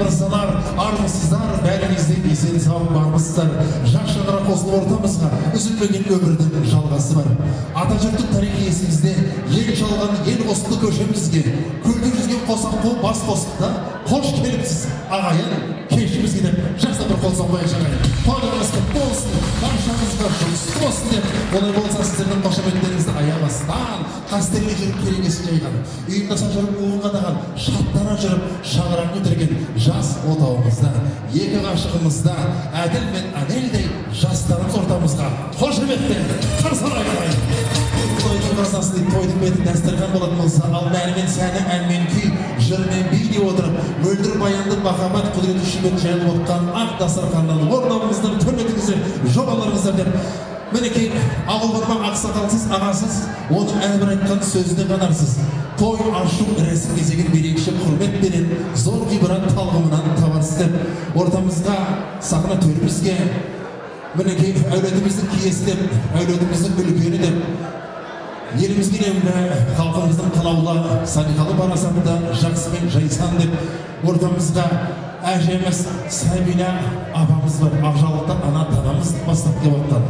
мырзалар, армысыздар, бәріңіз де есен сау бармысыздар. Жас шаңырақ қосылып ортамызға, үзілмеген өмірдің жалғасы бар. Ата жұрттың тарихи есімізде, ел жалған ел қосылды көшемізге. Көлде жүзген қос аққу бас қосты да, қош келіпсіз, ағайын, кешімізге деп жақсы бір қол соғып ағайын. Тойларыңыз құтты болсын, баршаңызға жұғысты болсын деп, олай болса сіздердің қошеметтеріңізді аямастан, қастерлей жүріп керегесін жайған, ұйымдаса жүріп уын қадаған, шаттана жүріп шаңырақ көтерген жас отауымызда, екі ғашығымызда Әділ мен Анельдей жастарымыз ортамызға қошеметпен қарсы алайық ағайын. Тойдың қазасы дейді, тойдың беті дәстархан болатын болса, ал мәні мен сәні ән мен күй, жыр мен би деп отырып, мөлдір баянды махаббат құдіреті шүбет жайылып отқан ақ дастарханнан орын алыңыздар, төрлетіңіздер, жобаларыңыздар деп. Мінекей, ауыл барма ақсақалсыз, ағасыз, оның әрбір айтқан сөзіне қанарсыз. Той ашу рәсім кезегін ерекше құрметпенен, зор ғибрат талғымынан табарсыз деп, ортамызға, сахна төрімізге, мінекей, әулетіміздің киесі деп, әулетіміздің үлкені деп, елімізге елеулі, халқымыздың қалаулы, салиқалы парасатты, жақсы мен жайсан деп, ортамызға әжеміз Сәбила апамыз бар, ақжаулықты ана данамыз бастап келіп отқан.